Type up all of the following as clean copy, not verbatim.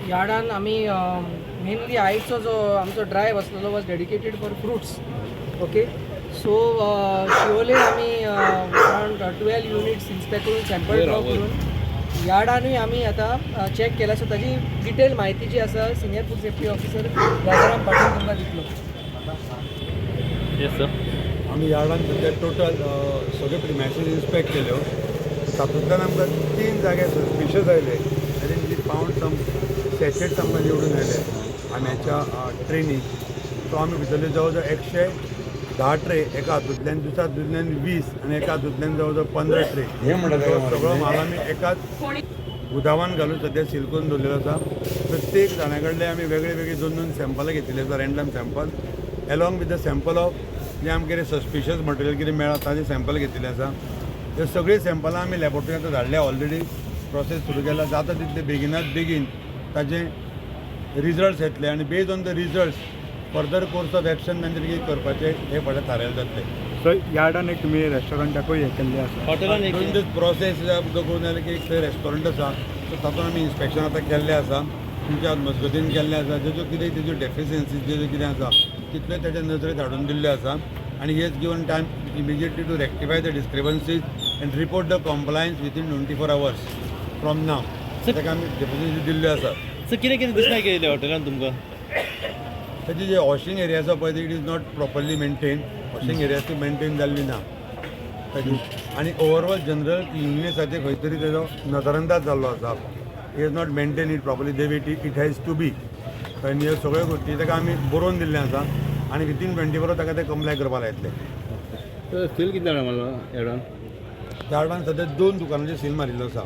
यार्डान आमी मेनली आयचो जो आमचो ड्रायव आसलेलो was dedicated for fruits, okay. So Siolim आमी अरावंड 12 युनिट्स इन्स्पेक्ट करून, सॅम्पल ड्रॉ करून यार्डानूय आमी आतां चॅक केला. सो ताजी डिटेल म्हायती जी आसा, senior food safety officer Rajaram Patil तुमकां दितलो. Yes sir. आमी यार्डान सद्या टोटल सगळे प्रिमायसीस इन्स्पेक्ट केल्यो. तातूंतल्यान आमकां तीन जागे सस्पिशियस आयले आनी we found some sachets आमकां निवडून आयले आंब्याच्या ट्रेनी. सो आमी भितरले जवळ जवळ 110 ट्रे एका हातूंतल्यान, दुसऱ्या हातूंतल्यान 20 आनी एका हातूंतल्यान जवळ जवळ 15 ट्रे, हे म्हणटा. सगळो माल आमी एकाच गुदावान घालून सद्या सील करून दवरलेलो आसा. प्रत्येक जाणा कडले आमी वेगळे वेगळे दोन दोन सॅम्पलां घेतिल्ले आसा, random sample, along with the sample of जें आमकां कितें सस्पिशियस मटेरियल कितें मेळ्ळा ताजें सॅम्पल घेतिल्लें आसा. ते सगळीं सॅम्पलां आमी लॅबोरेटरींत आतां धाडल्या. ऑलरेडी प्रोसेस सुरू केला. जाता तितले बेगिनात बेगीन ताजें रिजल्ट्स येतले आनी based on the results further course of action तांचेर कितें करपाचें हें फुडें थारायलें जातलें. सो यार्डान एक तुमी रेस्टॉरंटाकूय हें केल्लें आसा. हॉटेलान एक ड्युरींग दीस प्रोसेस करून जालें की एक थंय रेस्टॉरंट आसा, सो तातूंत आमी इन्स्पेक्शन आतां केल्लें आसा. तुमच्या मजगतीन केल्लें आसा. ज्यो ज्यो कितें तेज्यो डेफिशियन्सीज ज्यो ज्यो कितें आसा तितल्यो तेज्या नजरेत हाडून दिल्ल्यो आसा आनी he has given time immediately to rectify the discrepancies and report the compliance within 24 hours from now. ताका आमी डेफिशियन्सी दिल्ल्यो आसा. सर, कितें कितें दिसना केलें हॉटेलान तुमकां? ताची जे वॉशिंग एरिया आसा पळय, it is not properly maintain. Washing area ती मेंटेन जाल्ली ना ताजी आनी ओवरऑल जनरल क्लिनलीनेसाचेर खंय तरी तेजो नदरअंदाज जाल्लो आसा. It is not maintain it properly the way it has to be. आनी ह्यो सगळ्यो गोश्टी ताका आमी बरोवन दिल्लें आसा आनी विथीन 24 ताका ते कंप्लाय करपा लायतले. सील कितें जाणां मारलो यार्डान? यार्डान सद्या दोन दुकानांचेर सील मारिल्लो आसा.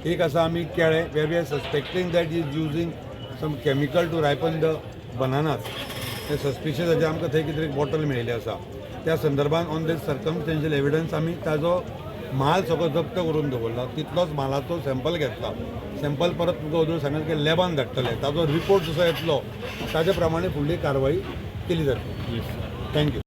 एक आसा आमी केळे, where we are suspecting that is using some chemical to ripen the bananas. ते सस्पिशियस आसा. आमकां थंय कितें बॉटल मेळिल्ली आसा. त्या संदर्भात ऑन the circumstantial evidence आमी ताजो माल सगळो जप्त करून दवरला. तितलोच मालाचो सॅम्पल घेतला. सॅम्पल परत तुमकां अजून सांगेल की लॅबान धाडटले. ताजो रिपोर्ट जसो येतलो ताजे प्रमाणे फुडली कारवाई केली जातली. Thank you.